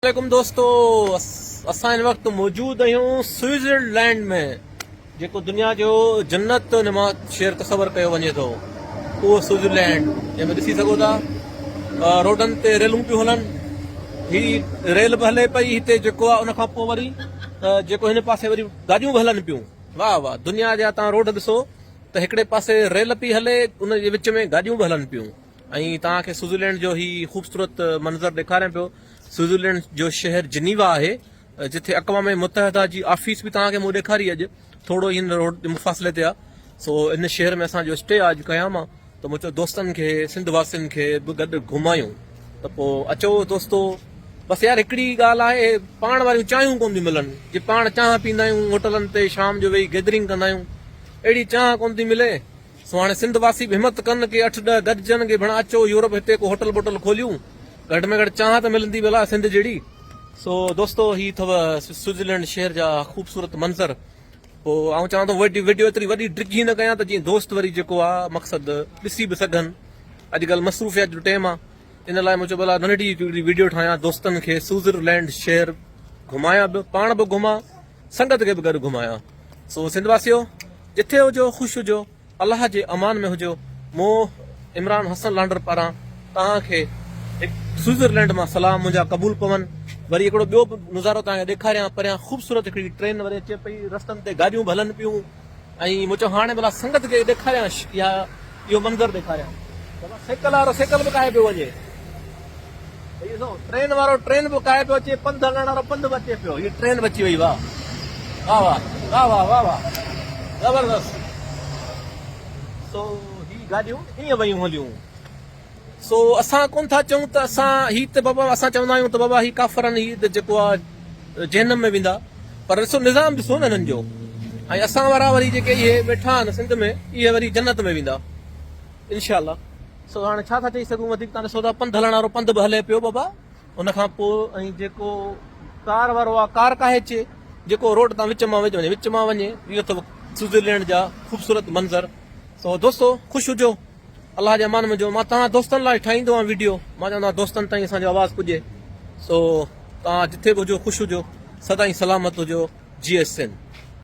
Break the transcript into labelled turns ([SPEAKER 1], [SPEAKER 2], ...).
[SPEAKER 1] عليڪم دوستو اسان هن وقت موجود آهيون سوئٽزرلينڊ ۾ جيڪو دنيا جو جنت نما شهر تصور ڪيو وڃي ٿو اهو سوئٽزرلينڊ جنهن ۾ ڏسي سگهو ٿا روڊن تي ريلون پيون هلن هي ريل به هلي پئي هتي جيڪو آهي ان کان پوء وري جيڪو هن پاسي وري گاڏيون به هلن پيون واهه واهه دنيا جا تان روڊ ڏسو ته هڪڙي پاسي ريل پئي هلي ان جي وچ ۾ گاڏيون به هلن پيون ۽ توهان کي سوئٽزرلينڊ جو هي خوبصورت منظر ڏيکاريان پيو. سوئٽزرلينڊ جو شهر جنيوا آهي جتي اقوام متحده جي آفيس به توهان کي مون ڏيکاري اڄ ٿورو ئي هن روڊ جي مفاصلي تي آهي سو ان شهر ۾ اسان جو اسٽي آهي اڄ قيام آهي ته مون چيو دوستن کي سنڌ واسين کي به گڏ گهمايون ته پوء اچو دوستو بس يار هڪڙي ڳالهه آهي پاڻ واريون چانهيون ڪونه ٿيون ملن جي پاڻ چانهه پيندا آهيون هوٽلن تي شام جو ويهي گيدرنگ ڪندا آهيون اهڙي چانهه ڪونه ٿي ملي سو هاڻي سنڌ واسي به همت ڪن ڪي اٺ ڏه گڏجن ڪي ڀڻا اچو يورپ هتي ڪو هوٽل بوٽل کوليون گهٽ ۾ گهٽ چانهه ته ملندي ڀلا سنڌ جهڙي. سو دوستو هي اٿو سوئٽزرلينڊ شهر جا خوبصورت منظر پو آئون چوان ٿو وڊيو ايتري وڏي ڊگهي نه ڪيان ته جيئن دوست وري جيڪو آ مقصد ڏسي به سگهن اڄڪلهه مصروفيات جو ٽيم آ ان لاء مون چيو ڀلا ننڍڙي هڪڙي وڊيو ٺاهيان دوستن کي سوئٽزرلينڊ شهر گهمايان به پاڻ به گهمان سنگت کي به گڏ گهمايان سو سنڌ واسيو جٿي هجو خوش هجو الله جي امان ۾ هجو مون عمران حسن لانڊر پاران توهان کي هڪ سوئزرلينڊ مان سلام منهنجا قبول پون وري هڪڙو ٻيو به نظارو توهان کي ڏيکاريان پريان خوبصورت هڪڙي ٽرين وري اچي پئي رستن تي گاڏيون به هلن پيون ۽ مون چيو هاڻي ڀلا سنگت کي ڏيکاريان اها اهو منظر ڏيکاريان بابا سيڪل وارو سيڪل به ڪاهي پيو وڃي ڏسو ٽرين وارو ٽرين به ڪاهي پيو اچي پنڌ هلڻ وارو پنڌ به اچي پيو هي ٽرين به اچي وئي واهه واهه واهه واهه واهه واهه زبردست سو هي گاڏيون ائين ويون هليون سو اسان ڪون ٿا چئون ته اسان هي ته بابا اسان چوندا آهيون ته بابا هي ڪافرن هي ته جيڪو آ جهنم ۾ ويندا پر ڏسو نظام ڏسو نه هنن جو ۽ اسان وارا وري جيڪي اهي ويٺا آهن سنڌ ۾ اهي وري جنت ۾ ويندا انشاء الله سو هاڻي ڇا ٿا چئي سگهون وڌيڪ تان ڏسو ٿا پنڌ هلڻ وارو پنڌ به هلي پيو بابا ان کان پوء ۽ جيڪو ڪار وارو آ ڪار ڪاهي اچي جيڪو روڊ تان وچ مان وڃي وچ مان وڃي اهو اٿو سوئٽزرلينڊ جا خوبصورت منظر سو دوستو خوش هجو الله جي امان ۾ هجو مان توهان دوستن لاء ٺاهيندو آهيان ويڊيو مان چوندو آهيان دوستن تائين اسان جو آواز پڄي سو توهان جٿي به هجو خوش هجو سدائين سلامت هجو جي ايس سنڌ.